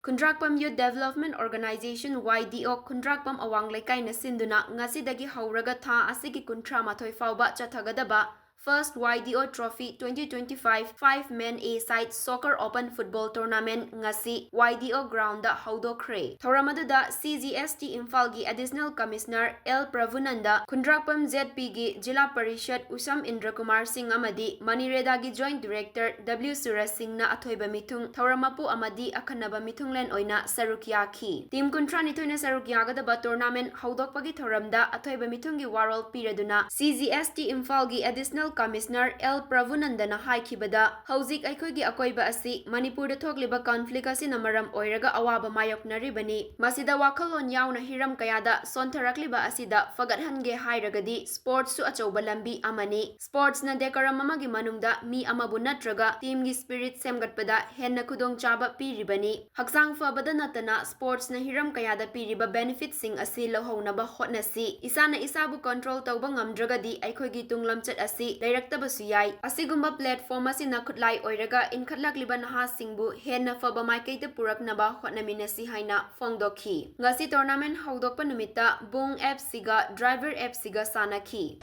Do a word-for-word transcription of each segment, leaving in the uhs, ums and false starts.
ꯈꯨꯟꯗ꯭ꯔꯥꯛꯄꯝ Youth Development Organization, Y D O, ꯈꯨꯟꯗ꯭ꯔꯥꯛꯄꯝ ꯑꯋꯥꯡ ꯂꯩꯀꯥꯏꯅ ꯁꯤꯟꯗꯨꯅ ꯉꯁꯤꯗꯒꯤ ꯍꯧꯔꯒ ꯊꯥ ꯑꯁꯤꯒꯤ ꯀꯨꯟꯊ꯭ꯔꯥ ꯃꯥꯊꯣꯏ ꯐꯥꯎꯕ ꯆꯠꯊꯒꯗꯕ First Y D O Trophy twenty twenty-five five Men A Side Soccer Open Football Tournament ꯉꯁꯤ Y D O ground ꯗ ꯍꯧꯗꯣꯛꯈ꯭ꯔꯦ꯫ ꯊꯧꯔꯝ ꯑꯗꯨꯗ C G S T ꯏꯝꯐꯥꯜꯒꯤ Additional Commissioner L ꯄ꯭ꯔꯚꯨꯅꯟꯗ, ꯈꯨꯟꯗ꯭ꯔꯥꯛꯄꯝ Z P ꯒꯤ ꯖꯤꯂꯥ ꯄꯔꯤꯁꯠ ꯎꯁꯝ ꯏꯟꯗ꯭ꯔꯀꯨꯃꯥꯔ ꯁꯤꯡ ꯑꯃꯗꯤ ꯃꯅꯤꯔꯦꯗꯥꯒꯤ Joint Director W ꯁꯨꯔꯖ ꯁꯤꯡꯅ ꯑꯊꯣꯏꯕ ꯃꯤꯊꯨꯡ, ꯊꯧꯔꯝ ꯃꯄꯨ ꯑꯃꯗꯤ ꯑꯈꯟꯅꯕ ꯃꯤꯊꯨꯡꯂꯦꯟ ꯑꯣꯏꯅ ꯁꯔꯨꯛ ꯌꯥꯈꯤ꯫ Team ꯀꯨꯟꯊ꯭ꯔꯥ ꯅꯤꯊꯣꯏꯅ ꯁꯔꯨꯛ ꯌꯥꯒꯗꯕ tournament ꯍꯧꯗꯣꯛꯄꯒꯤ ꯊꯧꯔꯝꯗ ꯑꯊꯣꯏꯕ ꯃꯤꯊꯨꯡꯒꯤ ꯋꯥꯔꯣꯜ ꯄꯤꯔꯗꯨꯅ C G S T ꯏꯝꯐꯥꯜꯒꯤ Additional Commissioner L ꯄ꯭ꯔꯚꯨꯅꯟꯗꯅ ꯍꯥꯏꯈꯤꯕꯗ, ꯍꯧꯖꯤꯛ ꯑꯩꯈꯣꯏꯒꯤ ꯑꯀꯣꯏꯕ ꯑꯁꯤ ꯃꯅꯤꯄꯨꯔꯗ ꯊꯣꯛꯂꯤꯕ conflict ꯑꯁꯤꯅ ꯃꯔꯝ ꯑꯣꯏꯔꯒ ꯑꯋꯥꯕ ꯃꯥꯌꯣꯛꯅꯔꯤꯕꯅꯤ꯫ ꯃꯁꯤꯗ ꯋꯥꯈꯜꯂꯣꯟ ꯌꯥꯎꯅ ꯍꯤꯔꯝ ꯀꯌꯥꯗ ꯁꯣꯟꯊꯔꯛꯂꯤꯕ ꯑꯁꯤꯗ ꯐꯒꯠꯍꯟꯒꯦ ꯍꯥꯏꯔꯒꯗꯤ sports ꯁꯨ ꯑꯆꯧꯕ ꯂꯝꯕꯤ ꯑꯃꯅꯤ꯫ Sports ꯅ ꯗꯦꯀꯔꯝ ꯑꯃꯒꯤ ꯃꯅꯨꯡꯗ ꯃꯤ ꯑꯃꯕꯨ ꯅꯠꯇ꯭ꯔꯒ team ꯒꯤ spirit ꯁꯦꯝꯒꯠꯄꯗ ꯍꯦꯟꯅ ꯈꯨꯗꯣꯡꯆꯥꯕ ꯄꯤꯔꯤꯕꯅꯤ꯫ ꯍꯛꯆꯥꯡ ꯐꯕꯗ ꯅꯠꯇꯅ sports ꯅ ꯍꯤꯔꯝ ꯀꯌꯥꯗ ꯄꯤꯔꯤꯕ benefit ꯁꯤꯡ ꯑꯁꯤ ꯂꯧꯍꯧꯅꯕ ꯍꯣꯠꯅꯁꯤ꯫ ꯏꯁꯥꯅ ꯏꯁꯥꯕꯨ control ꯇꯧꯕ ꯉꯝꯗ꯭ꯔꯒꯗꯤ ꯑꯩꯈꯣꯏꯒꯤ ꯇꯨꯡ ꯂꯝꯆꯠ ꯑꯁꯤ ꯂꯩꯔꯛꯇꯕꯁꯨ ꯌꯥꯏ꯫ ꯑꯁꯤꯒꯨꯝꯕ platform ꯑꯁꯤꯅ ꯈꯨꯠꯂꯥꯏ ꯑꯣꯏꯔꯒ ꯏꯟꯈꯠꯂꯛꯂꯤꯕ ꯅꯍꯥꯁꯤꯡꯕꯨ ꯍꯦꯟꯅ ꯐꯕ ꯃꯥꯏꯀꯩꯗ ꯄꯨꯔꯛꯅꯕ ꯍꯣꯠꯅꯃꯤꯟꯅꯁꯤ ꯍꯥꯏꯅ ꯐꯣꯡꯗꯣꯛꯈꯤ꯫ ꯉꯁꯤ tournament ꯍꯧꯗꯣꯛꯄ ꯅꯨꯃꯤꯠꯇ ꯕꯨꯡ F C ꯒ Driver F C ꯒ ꯁꯥꯟꯅꯈꯤ꯫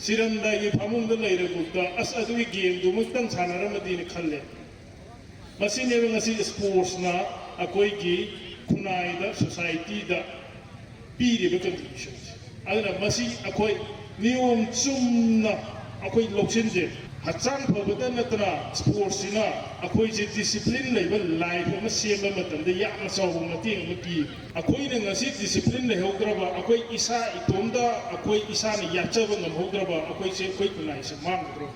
ꯁꯤꯔꯝꯗꯥꯏꯒꯤ ꯐꯃꯨꯡꯗ ꯂꯩꯔꯕꯨꯛꯇ ꯑꯁ ꯑꯗꯨꯒꯤ game ꯗꯨꯃꯛꯇꯪ ꯁꯥꯟꯅꯔꯝꯃꯗꯤꯅ ꯈꯜꯂꯦ꯫ ꯃꯁꯤꯅꯦꯕ ꯉꯁꯤ sports ꯅ ꯑꯩꯈꯣꯏꯒꯤ ꯈꯨꯟꯅꯥꯏꯗ, society ꯗ ꯄꯤꯔꯤꯕ contribution ꯁꯦ꯫ ꯑꯗꯨꯅ ꯃꯁꯤ ꯑꯩꯈꯣꯏ ꯅꯤꯌꯣꯝ ꯆꯨꯝꯅ ꯑꯩꯈꯣꯏ ꯂꯧꯁꯤꯟꯖꯦ꯫ ꯍꯛꯆꯥꯡ ꯐꯕꯇ ꯅꯠꯇꯅ sports ꯁꯤꯅ ꯑꯩꯈꯣꯏꯁꯦ discipline ꯂꯩꯕ life ꯑꯃ ꯁꯦꯝꯕ ꯃꯇꯝꯗ ꯌꯥꯝꯅ ꯆꯥꯎꯕ ꯃꯇꯦꯡ ꯑꯃ ꯄꯤ꯫ ꯑꯩꯈꯣꯏꯅ ꯉꯁꯤ discipline ꯂꯩꯍꯧꯗ꯭ꯔꯕ, ꯑꯩꯈꯣꯏ ꯏꯁꯥ ꯏꯇꯣꯝꯗ ꯑꯩꯈꯣꯏ ꯏꯁꯥꯅ ꯌꯥꯠꯆꯕ ꯉꯝꯍꯧꯗ꯭ꯔꯕ, ꯑꯩꯈꯣꯏꯁꯦ, ꯑꯩꯈꯣꯏ ꯈꯨꯟꯅꯥꯏꯁꯦ ꯃꯥꯡꯒꯗ꯭ꯔꯣ?